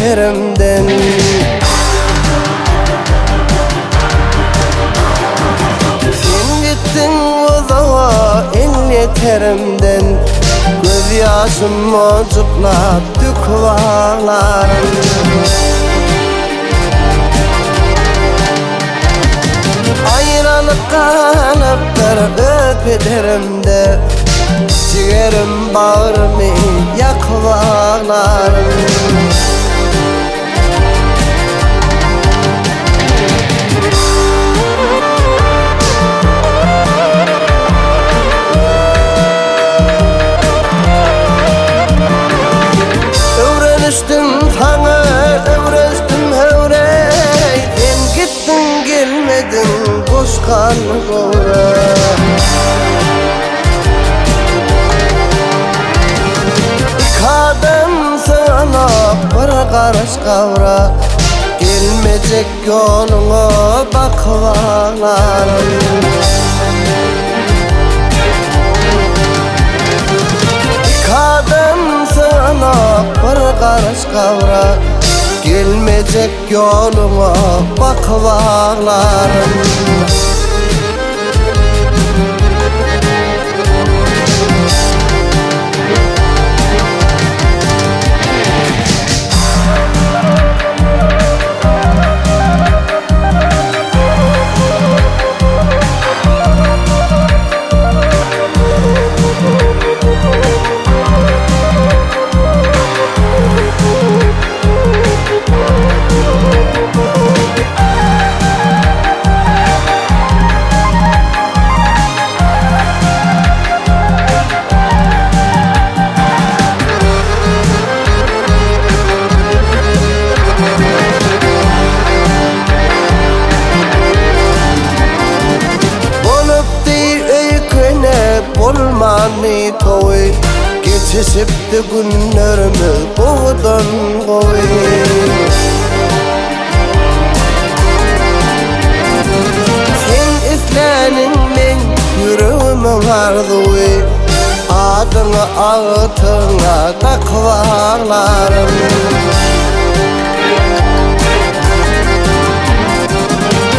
ýeterimden. Sen gitdiň uzaga el ýeterimden, Gözýaşym monjuklap döküp aglaryn. Aýralyk galypdyr öz pederimde, Jigerim bagrymy ýakyp aglaryn. Öwrenişdim saňa, öwrenişdim höwreý, Sen gitdiň gelmediň, boş galdy göwre. Iki adam syganok bir garyş gabra, Gelmejek ýoluňa bakyp aglaryn. Iki adam syganok bir garyş gabra, Gelmejek ýoluňa bakyp aglaryn. Bolupdy öýkene bolmandy towy, Geçişipdi günlerimiz gowudan gowy. Seň isläniň meň ýüregimiň arzuwy, Adyňy agtygyňa dakyp aglaryn.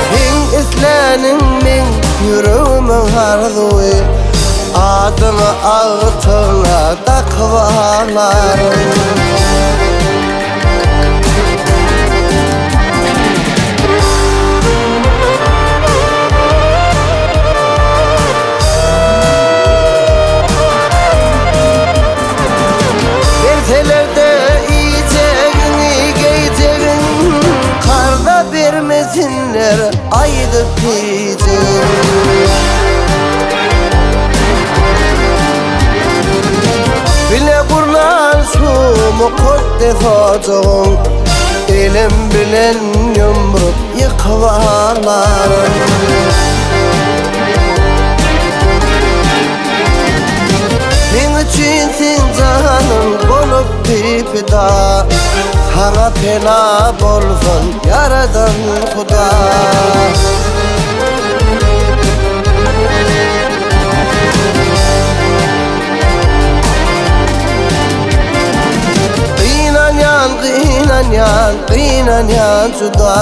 Seň isläniň meň ýüregimiň arzuwy, Adyňy agtygyňa dakyp aglaryn. Berseler-de iýjegiňi, geýjegiň, Karza bermesinler aýdyp diýjegin. Bile gurlan şu mukaddes ojagyň Elim bilen ýumrup ýykyp aglaryn. Meň üçin seň janyň bolupdy pida, Saňa pena bolsun Ýaradan Huda. Gynanýan, gynanýan, gynanýan juda.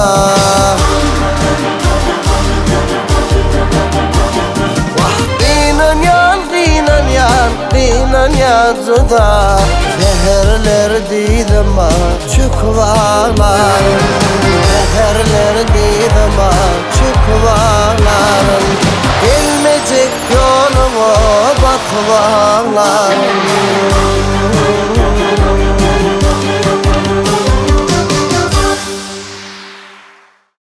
Wah, gynanýan, gynanýan, gynanýan juda. Säherler dyzyma çöküp aglaryn. Säherler dyzyma çöküp aglaryn. Gelmejek ýoluňa bakyp aglaryn.